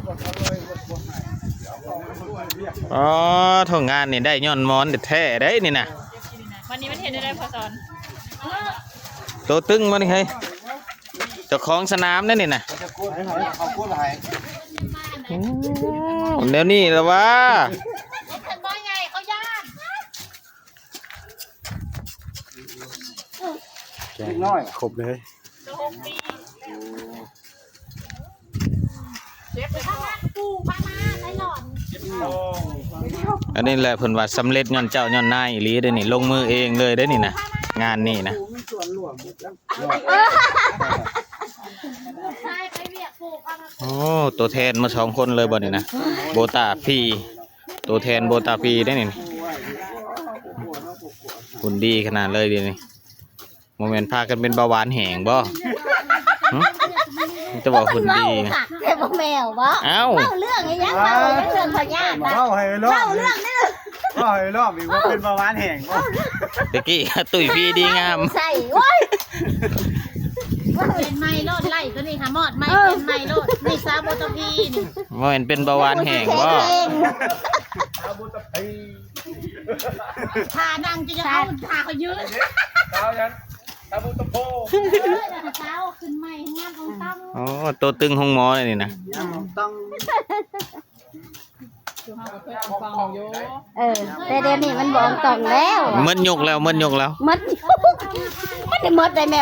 ອໍ ໂທ ງານນີ້ໄດ້ຍ້ອນໝອນແທ້ໆເດ້ນີ້ນະ. ວັນນີ້ມັນເຮັດໄດ້ພໍສອນ ໂຕຕຶງບໍ່ນີ້ເຮີ້ຍ ເຈົ້າຂອງສະໜາມເດ້ນີ້ນະ. ໂອ້ ແນວນີ້ລະຫວາ. ເດັກນ້ອຍຄົບເລີຍ. ອັນນີ້ແຫຼະເພິ່ນວ່າສຳເລັດຍ້ອນເຈົ້າຍ້ອນນາຍອີ່ຫຼີເດ້ນີ້ ລົງມືເອງເລີຍເດ້ນີ້ນະ ງານນີ້ນະ. ໂອ້ ໂຕແທນມາສອງຄົນເລີຍບໍ່ນີ້ນະ ໂບຕາພີ ໂຕແທນໂບຕາພີເດ້ນີ້ ຫຸ່ນດີຂະໜາດເລີຍເດນີ້. ບໍ່ແມ່ນພາກັນເປັນເບົາຫວານແຫ້ງບໍ່? ຫຶ? ມີແຕ່ວ່າຫຸ່ນດີ. ເວົ້າຄັກແທ້ ບໍ່ແມ່ນບໍ່? ເອົ້າ ເວົ້າເລື່ອງອີຫຍັງ? ເວົ້າເລື່ອງພະຍາດນະ ເວົ້າໃຫ້ລອບ ເວົ້າເລື່ອງນີ້ ເວົ້າໃຫ້ລອບອີກວ່າເປັນເບົາຫວານແຫ້ງບໍ່? ຕະກີ້ຕຸ້ຍພີດີງາມ ໃສ່ ໂອ້ຍ ວ່າເປັນໄມ້ໂລດ ໄລ່ຕົວນີ້ຫາມອດໄມ້ ເອີ ເປັນໄມ້ໂລດ ນີ້ຊາວໂບຕະພີນີ້ ບໍ່ແມ່ນເປັນເບົາຫວານແຫ້ງບໍ່? ຖ້ານັ່ງຈະຢາກເອົາ ຖ້າເຂົາຢືນ ສາວຫຍັງ ຕາບູຕະໂພ ເອີ ແລ້ວກໍເອົາຂຶ້ນໃໝ່ງາມອອງຕອງ. ໂອ້ ໂຕຕຶງໂຮງໝໍນີ້ນະ ງາມອອງຕອງ. ເອີ ແຕ່ດຽວນີ້ມັນບໍ່ອອງຕອງແລ້ວ ໝົດຍຸກແລ້ວ ໝົດຍຸກແລ້ວ ໝົດ ມັນໄດ້ໝົດໄດ້ແມ່.